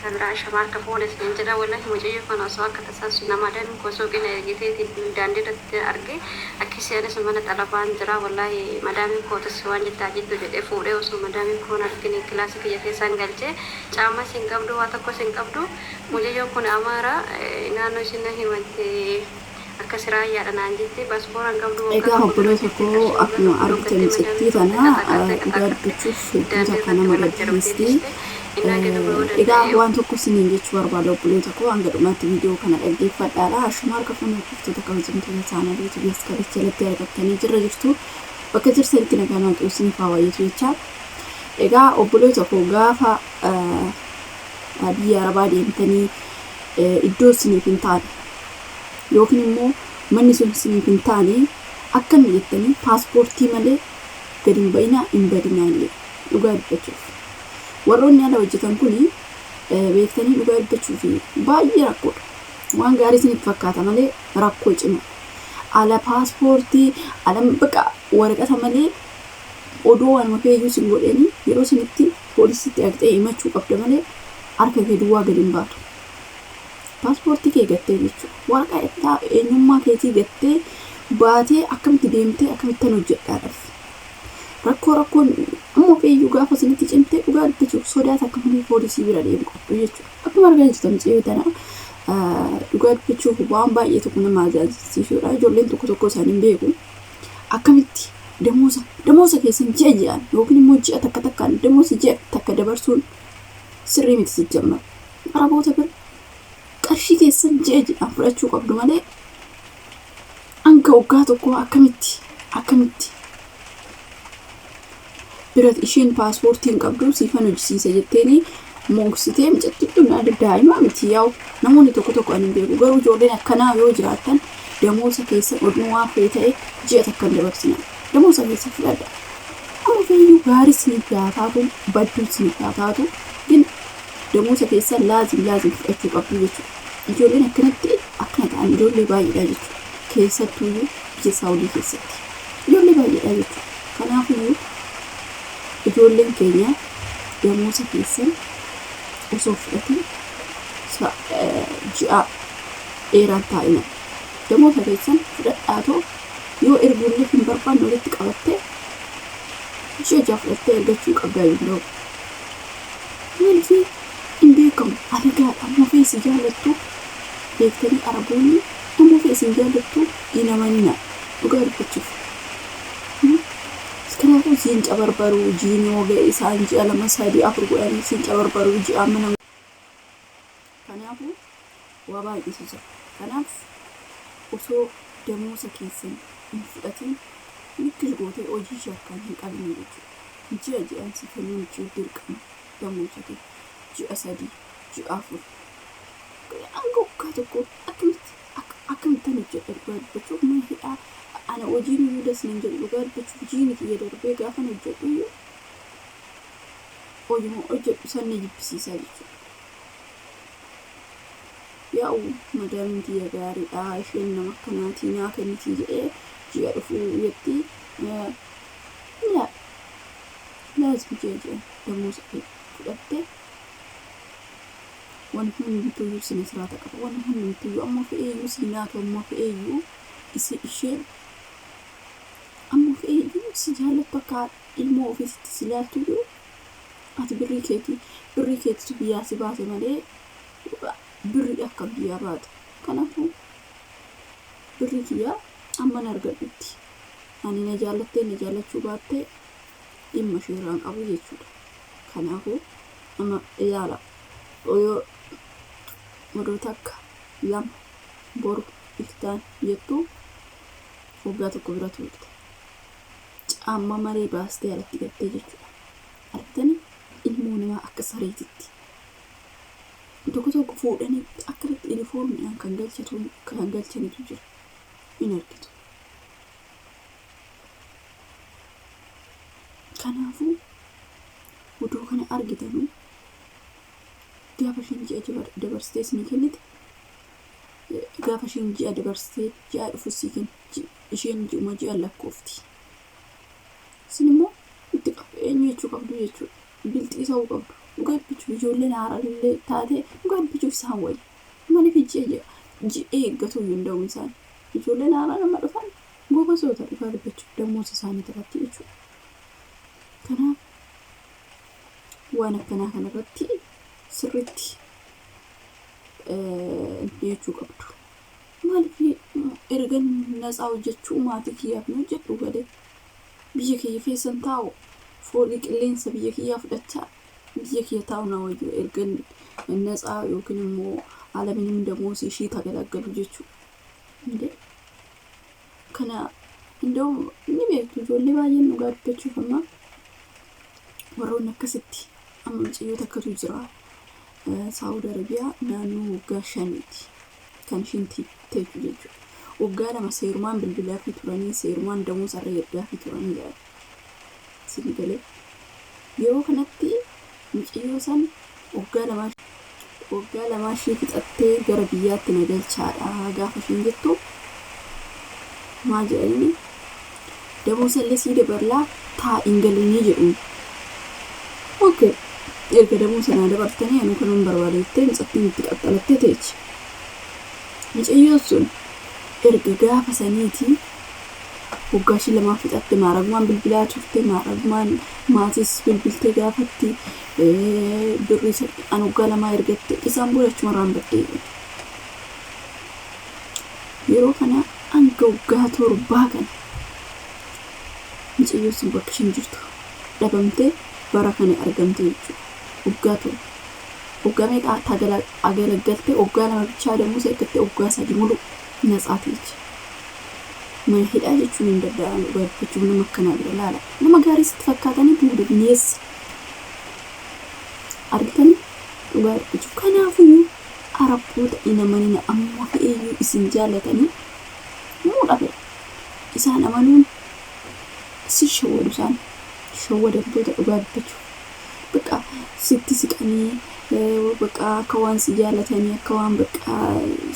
Kan biraa shamaarka fuula isin jedha. Wallahi mucayyoo kana osoo akka tasaa nama dan koo suuqii na ergiteeti daandii irratti arge. Akkasii anis mana xalabaan jira. Wallahi madaamiin kootis waan jettaa jettu jedhee fuudhee osoo madaamiin koon argine kilaasii kiyya keessaan galchee. Caammas hin qabdu, waa tokkos hin qabdu. Mucayyoon kun Amaara, naannoo isin na himatte akkas raayyaadha naan jette. Paaspoora hin qabdu, waggaa Egaa tokko dura obboleessa jettee koo, qarshii waggaa akkuma tokko argitan dhokkattee mucattii madaamii koo tana qaxaaqaxxee dhugaa qaxaaqaxxee dubbachuuf hedduu daandii takka irratti nama wal darbdee gaddisiisti. dhiiste. Innaa gadi bu'uu Egaa danda'e. waan tokko isiniin jechuu barbaada, obboleessa koo, hanga dhumaatti viidiyoo kana dhaggeeffadhaadha. Ashuma harka fuunee hordoftoota kabajamtoota chaanalii YouTube Askaricha jalatti argattanii jirra jirtu. Bakka jirtanitti nagaan Waaqayyo isiniif haa baay'atu jecha. Egaa obboleessa koo, gaafa biyya Arabaa deemtanii iddoo isiniif hin taane yookiin immoo manni sun isiniif hin taane akkami jettanii paaspoortii malee gadi hin ba'inaa, hin badinaa illee dhugaa dubbachuuf. Warroonni ala hojjetan kuni beektanii dhugaa dubbachuuf baay'ee rakkoodha. Waan gaarii isinitti fakkaata malee rakkoo cima. Ala paaspoortii, ala baqa waraqata malee odoo waanuma feeyyuu sin godheeni yeroo sanitti poolisitti dhaqxee himachuu qabda malee harka kee duwwaa gadi hin baatu. Paaspoortii kee gattee jechuudha. Waraqaa eenyummaa keetii gattee baatee akkamitti deemtee akkamittan hojjedhaadhaaf. Rakkoo rakkoon ammoo feeyyuu gaafa isinitti cimtee dhugaa dubbachuuf sodaata akka malee poolisii bira deemu qabdu jechuudha. Akkuma argaa jirtan mucayyoo tana dhugaa dubbachuuf waan baay'ee tokko nama ajaa'ibsiisudha. Ijoolleen tokko tokko isaanii hin beeku. Akkamitti damoosa keessan ji'a ji'aan yookiin immoo ji'a takka takkaan damoosa ji'a takka dabarsuun sirrii miti sijjammar. Araboota bira qarshii keessan ji'a ji'aan fudhachuu qabdu malee hanga waggaa tokko akkamitti bira isheen paaspoortii hin qabdu siifan hojjisiisa jetteeni mooksitee mucattiin tun daa'ima miti. Yaa'u namoonni tokko tokko ani hin beeku, garuu ijoolleen akkanaa yoo jiraattan damoosa keessan oduu waan fe'e ta'e ji'a takka hin dabarsina, damoosa keessa fudhadha. Amma feeyyuu gaarii isiniif haa taatu, badduu isiniif haa taatu, gin damoosa keessan laazim laazim fudhachuu qabdu jechuudha. Ijoolleen akkanatti akkana ta'an ijoollee baay'eedha jechuudha. Keessattuuyyuu biyya Saawudii keessatti ijoollee baay'eedha jechuudha. Kanaafiyyuu ijoolleen keenya damoosa keessan osoo fudhatin ji'a dheeraan taa'ina. Damoosa keessan fudhadhaatoo yoo erguullee hin barbaanne walitti qabattee ji'a 6 fudhattee ergachuu qabdaa danda'u. Maaliif hin beekamu, alagaadha. Amma fe'e si jaallattu, beektanii Araboonni amma fe'e isin jaallattu hin amaninaa dhugaa dubbachuuf. Kanaafuu siin cabarbaruu jiini yoo ga'e isaan ji'a 2, 3, 4 godhanii siin cabarbaruu ji'a mana. Kanaafuu waa baay'eetu jira. Kanaaf osoo damoosa keessan hin fudhatin nikkish gootee hojii ishee harkaan hin qabine jechuudha. Ji'a ji'aan si kennuun jiru dirqama damoosa kee ji'a 3, ji'a 4, hanga waggaa tokko akkamitti akkamittan hojjedha? Dhugaa dubbachuuf mana hidhaa ana hojiin iyyuu das nan jedhu. Dhugaa dubbachuuf jiini kiyya darbee gaafan hojjedhu iyyuu hojuma hojjedhu san na jibbisiisaa jechuudha. Yaa'u madaamiin tiyya gaariidha, isheen nama akkanaatii naa kennitii jedhee ji'a dhufuu jetti. Laa, laazim ji'a ji'an damooza kee fudhattee wanni hundumtuuyyuu sina siraata qaba. Wanni hundumtuuyyuu amma fe'eeyyuu sii naatu, amma fe'eeyyuu isi isheen amma fe'eeyyuu si jaallattu, akka ilmoo ofiisitti si laaltuyyuu ati birrii keetii birrii keetitu biyyaa si baase malee birrii akka biyyaa baate. Kanaafuu birrii kiyyaa amman argadhutti ani na jaallattee na jaallachuu baattee dhimma ishee irraan qabu jechuudha. Kanaafuu amma ilaala, yoo odoo takka lama boru iftaan jettu waggaa tokko bira turte caamma malee baastee alatti gattee jechuudha. Argitanii, ilmoo namaa akka sareetitti tokko tokko fuudhanii akkanatti inifoormiidhaan kan galchatu kan galchanitu jira, hin argitu. Kanaafuu odoo kana argitanuu gaafa isheen ji'a dabarsitee isinii kennite, gaafa isheen ji'a dabarsitee ji'a dhufu sii kenni, isheen ji'uma ji'a lakkoofti. Isin immoo itti eenyu jechuu qabdu jechuudha. Bilxii ta'uu qabdu. Dhugaa dubbachuuf ijoolleen haaraallee taate dhugaa dubbachuuf isaan wayya. Maaliif ji'a ji'a eeggatu iyyuu hin da'u isaan. Ijoolleen haaraa nama dhufan gobazoota dhugaa dubbachuuf dammoota isaanii irratti jechuudha. Kanaaf waan akkanaa kanarratti sirriitti jechuu qabdu. Maaliif erga natsaa hojjechuu maatii kiyyaaf hin hojjedhu galee biyya kiyya keessan taa'u foolii qilleensa biyya kiyyaa fudhachaa biyya kiyya taa'u na wayyu erga natsaa yookiin immoo alaminim damoos ishii tagalaggalu jechuudha. Kana indoo ni beektu ijoollee baay'een dhugaa dubbachuuf amma warroonni akkasitti amma mucayyoo takkatu jira. Saawud Arabiyaa naannoo waggaa 5ti kan ishiin teechu jechuudha. Waggaa 2 seerumaan bilbilaa fi turanii seerumaan damuu sarara ergaa fi turanii jedha. Isin galee yeroo kanatti mucayyoo san waggaa 2 ishee fixattee gara biyyaatti na galchaadha gaafa ishiin jettu maal jedhanii damoosallee sii dabalaa taa'iin galinii jedhuun. Okay. Erga damuu sanaa dabartanii anuu kanuun barbaade jettee mucattiin itti qaxxalattee teechi. Mucayyoon sun erga gaafa saniitii waggaa ishii lamaa fixatte maaragumaan bilbilaa turte maaragumaan maatiis bilbiltee gaafatti birrii an waggaa 2 ergatte isaan booda achumarraan baddee. Yeroo kana hanga waggaa 7 kana mucayyoon sun bakka ishiin jirtu dhabamtee bara kana argamte jechuudha. Waggaa 7. Waggaa meeqa agalaggalte waggaa 2 bichaa damuu ergatte waggaa 3 mulu natsaati jechuudha. Mana hidhaa jechuun hin danda'amu dhugaa dubbachuuf nama akkanaa bira laala. Nama gaarii sitti fakkaatanii booda bineessa. Argitanii dhugaa dubbachuuf. Kanaafiyyuu Arabboota hin amanina amma fe'eeyyuu isin jaallatanii muudha fedha. Isaan amanuun si shawwadu isaan shawwadamtoota dhugaa dubbachuuf. Bakka sitti siqanii bakka akka waan si jaallatanii akka waan bakka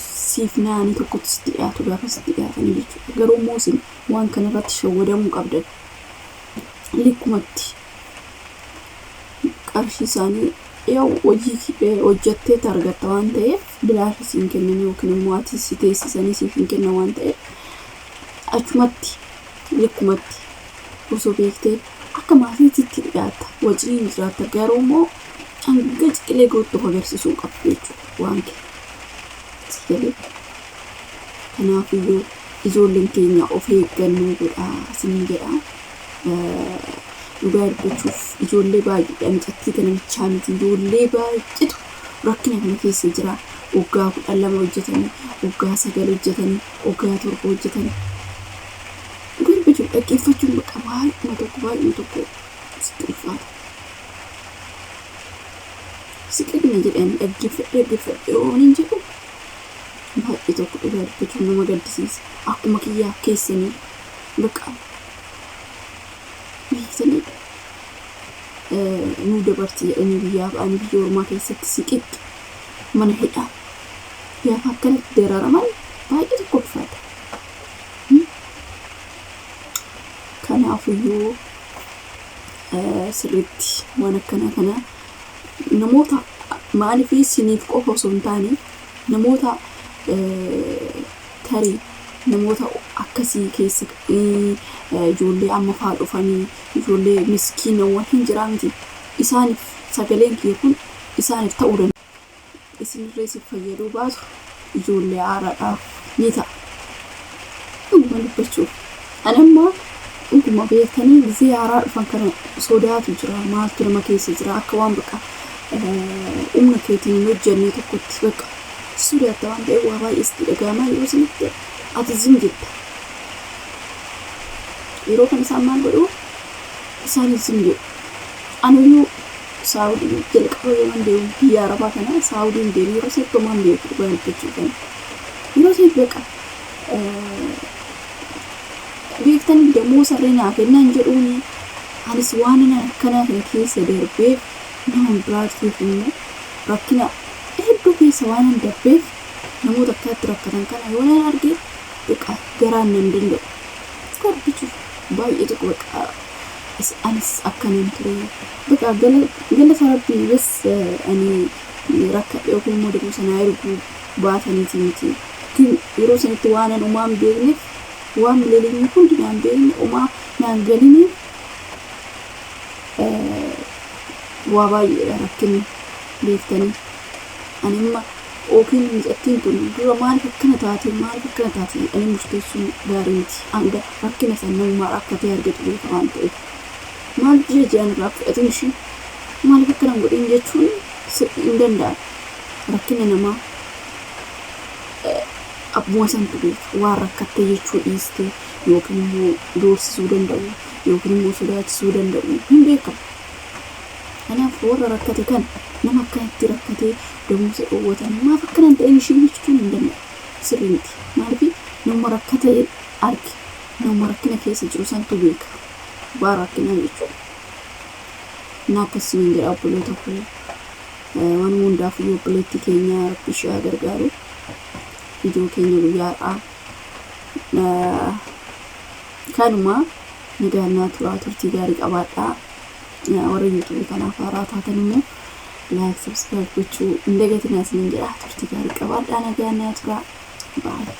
siif naanii tokkotti sitti dhiyaatu gaafa sitti dhiyaatanii jechuudha. Garuu immoo isin waan kanarratti shawwadamuu qabdan. Likkumatti qarshii isaanii yoo hojii hojjettee argatta waan ta'eef bilaash siin kennan yookiin immoo ati si teessisanii siif hin kennan waan ta'eef achumatti likkumatti osoo beektee akka maatiitti dhiyaatta wajjin jiraatta garuu immoo hanga ciqilee gootu of agarsiisuu qabdu jechuudha waan kee. Sigalee kanaafiyyuu ijoolleen keenya of eeggannoo godhaa isin jedha. Dhugaa dubbachuuf ijoollee baay'eedha mucattii kana bichaa miti ijoollee baay'eetu rakkina kana keessa jira. Waggaa 12 hojjetanii, waggaa 9 hojjetanii, waggaa 7 hojjetanii. Dhugaa dubbachuuf dhaggeeffachuun bakka baay'uma tokko baay'uma tokko sitti ulfaata. Siqidna jedhanii dhaggeeffadhee dhaggeeffadhee waan hin jedhu baay'ee tokko dhugaa dubbachuuf nama gaddisiisa. Akkuma kiyyaa keessanii bakka beektanii nu dabarti jedhanii biyyaa ba'anii biyya ormaa keessatti siqixxi mana hidhaa gaafa akkanatti dararaman baay'ee tokko ulfaata. Kanaafiyyuu sirriitti waan akkanaa kana namoota maaliif isiniif qofa osoo hin taane namoota tarii namoota akkasii keessa ijoollee amma faa dhufanii ijoollee miskiinawwan hin jiraa miti isaaniif sagaleen kiyya kun isaaniif ta'uu danda'a. Isinirree isin fayyaduu baatu ijoollee haaraadhaaf ni ta'a. Dhuguma dubbachuuf. Ani amma dhuguma beektanii gizee haaraa dhufan kana sodaatu jira maaltu nama keessa jira akka waan bakka humna keetiin hin hojjenne tokkotti bakka sodaatta waan ta'eef waa baay'ee sitti dhaga'ama yeroo sanitti ati zim jetta. Yeroo kana isaan maal godhu isaanis zim jedhu. Anuyyuu Saawudii jalqaba yeroon deemu biyya Arabaa kana Saawudiin deemu yeroo sanitti homaan beeku dhugaa dubbachuu kana. Yeroo sanitti bakka beektanii dammoo sarree naa kennan jedhuuni anis waan akkanaa kana keessa darbeef nama biraatiif immoo rakkina hedduu keessa waan darbeef namoota akkanatti rakkatan kana yoo nan arge bakka garaan nan danda'u. Dhugaa dubbachuuf baay'ee tokko bakka Anis akkanan ture. Bakka galata rabbii bas ani rakkadhe yookiin immoo damuusa naa erguu baataniiti miti. Yeroo sanitti waan an umaa hin beekneef waan mileelinni hundi naan beekne umaa naan galiniif waa baay'eedha rakkinni beektanii. Ani amma yookiin mucattiin tun dura maaliif akkana taate maaliif akkana taate jedhanii murteessuun gaarii miti. Hanga rakkina san namummaa rakkatee argatu beeka waan ta'eef. Maaliif ji'a ji'aan irraa fudhatin ishii maaliif akkana hin godhin jechuun hin danda'amu. Rakkina namaa abbuma santu beeka. Waan rakkatte jechuu dhiiste yookiin immoo doorsisuu danda'u yookiin immoo sodaachisuu danda'u hin beekamu. Kanaaf warra rakkate kana nama akkanatti rakkatee damuusa dhoowwatanii maaf akkana hin ta'in ishiin jechuun hin danda'amu. Sirrii miti. Maaliif nama rakkate arge nama rakkina keessa jiru santu beeka. Waan rakkinaa jechuudha. Na akkasiin jedha obboloota koo. Waan hundaaf iyyuu obboleettii keenya rabbi ishee haa gargaaru. Viidiyoo keenya guyyaa har'aa kanuma nagaan naa turaa turtii gaarii qabaadhaa. Warra yuutuubii kanaaf haaraa taatan immoo like subscribe gochuu hin dagatinaa isiniin jedha. Turtii gaarii qabaadhaa nagaan naa turaa. Baay'ee.